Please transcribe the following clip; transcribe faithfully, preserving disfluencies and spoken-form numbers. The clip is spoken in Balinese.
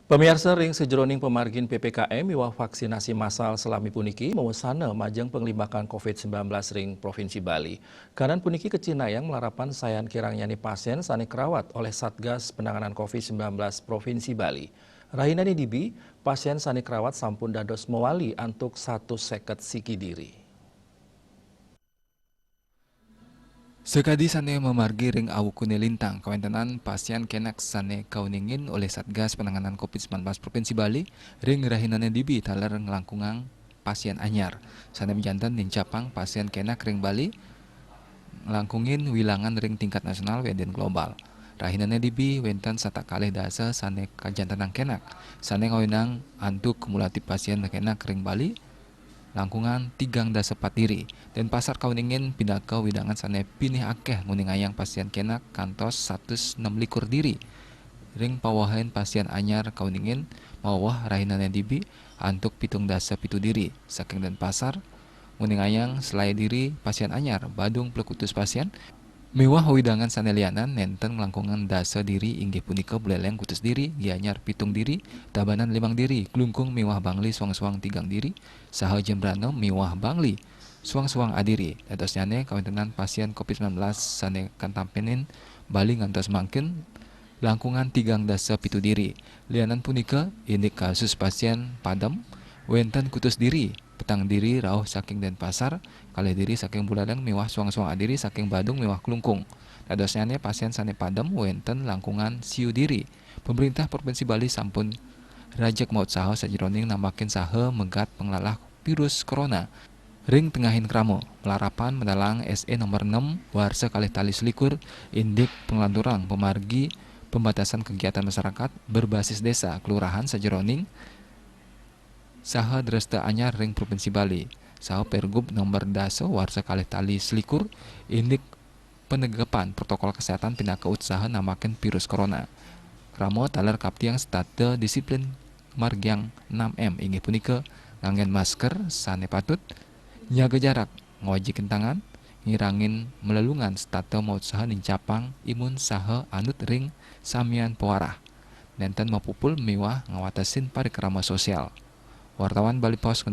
Pamiarsa, ring sajeroning pamargin P P K M miwah vaksinasi massal salami puniki mawesana majeng panglibakan covid sembilan belas ring Provinsi Bali. Kanan puniki kacinayang malarapan sayan kirangnyané pasien sané karawat olih Satgas Penanganan covid sembilan belas Provinsi Bali. Rahinané dibi, pasien sané karawat sampun dados mawali antuk satus seket siki diri. Sakadi sané mamargi ring awukuné lintang, kawéntenan pasien kénak sané kauningin olih Satgas Penanganan covid sembilan belas Provinsi Bali ring rahinané dibi taler nglangkungang pasien anyar. Sané majanten nincapang pasien kénak ring Bali, nglangkungin wilangan ring tingkat nasional wénten global. Rahinané dibi wénten satak kalih dasa sané kajantenang kénak, sané ngawinang antuk kumulatif pasien kénak ring Bali, langkungan tigang dasa pat diri. Denpasar kauningin pinaka widangan sané pinih akéh nguningayang pasien kénak kantos satus nem likur diri. Ring pawehin pasien anyar kauningin maweweh rahinané dibi antuk pitung dasa pitu diri. Saking Denpasar, nguningayang selaé diri pasien anyar, Badung plekutus pasien, miwah wewidangan sané lianan nénten nglangkungang dasa diri inggih punika Buléléng kutus diri, Gianyar pitung diri, Tabanan limang diri, Klungkung miwah Bangli suang-suang tigang diri, saha Jembrana miwah Bangli suang-suang adiri. Dadosnyané kawéntenan pasien covid sembilan belas sané katampénin Bali ngantos mangkin langkungan tigang dasa pitu diri. Lianan punika, indik kasus pasien padem, wénten kutus diri, petang diri rauh saking Denpasar, kalih diri saking Buléléng miwah suang-suang adiri saking Badung miwah Klungkung. Dadosnyané pasien sané padem wénten langkungan siu diri. Pemerintah Provinsi Bali sampun rajeg mautsaha sajeroning nambakin saha megat panglalah virus corona ring tengahin krama. Malarapan medalang S E nomor enam warsa kalih tali selikur, indik panglanturang pamargi pembatasan kegiatan masyarakat berbasis desa, kelurahan sajeroning saha dresta anyar ring Provinsi Bali, saha Pergub nomor dasa warsa kalih tali selikur, indik panegepan protokol kesehatan pinaka utsaha nambakin virus corona. Krama taler kaptiang setata disiplin margiang enam M, inggih punika nganggén masker sané patut, nyaga jarak, ngwajikin tangan, ngirangin malelungan setata mautsaha nincapang imun saha anut ring samian pawarah. Nénten mapupul miwah ngawatesin parikrama sosial. Wartawan Bali Post.